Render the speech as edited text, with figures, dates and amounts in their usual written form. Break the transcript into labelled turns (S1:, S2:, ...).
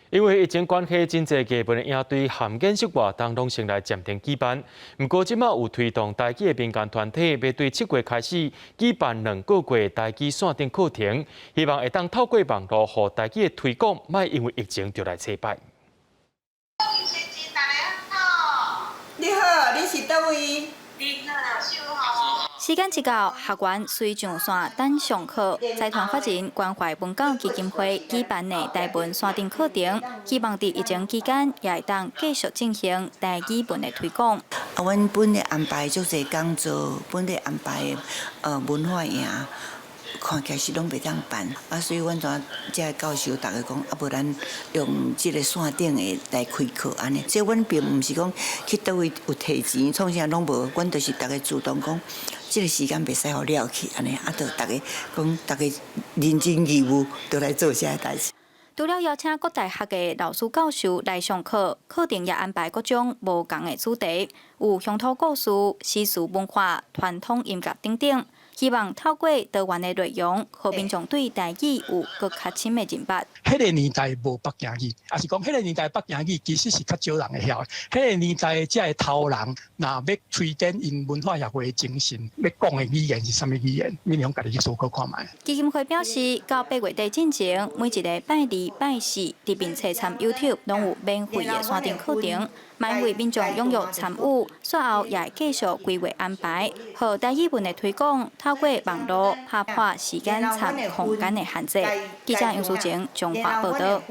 S1: 因為疫情關係，真濟藝文的營隊和研習活動攏先來暫停舉辦。毋過，這馬有推動台語的民間團體，欲對7月開始舉辦2個月台語線頂課程，希望會當透過網路，予台語的推廣，莫因為疫情就來停擺。
S2: 你好，你是佗位？
S3: 時間一到，學員隨上線等上課。財團法人關懷文教基金會舉辦的台文線頂課程，希望佇疫情期間也會當繼續進行台語文的推廣。
S2: 啊，阮本來安排足濟講座，本來安排文化營，看起來是攏袂當辦，啊，所以阮就遮教授逐家講，啊，無咱用這個線頂的來開課按呢。這阮並毋是講去佗位有提錢，創啥攏無，阮就是逐家主動講，這個時間袂使予了去按呢，啊，就逐家講，逐家認真義務，就來做這个代誌。
S3: 除了邀請各大學的老師教授來上課，課程也安排各種無仝的主題，有鄉土故事、詩詞文化、傳統音樂等等。希望透過多元的內容，予民眾對台語有閣較深的認識。
S4: 彼個年代無北京語，抑是講彼個年代北京語其實是較少人會曉。彼個年代遮个頭人，若欲推展𪜶文化協會的精神，欲講的語言是啥物語言？你通家己去思考看覓。
S3: 基金會表示，到8月底進前，每一个拜二、拜四，佇面冊參 YouTube 攏有免費的線頂課程，嘛為民眾踴躍參與，煞後也會繼續規劃安排，予台語文的推廣，透過網路拍破時間參空間的限制。記者楊淑靜，彰化報導。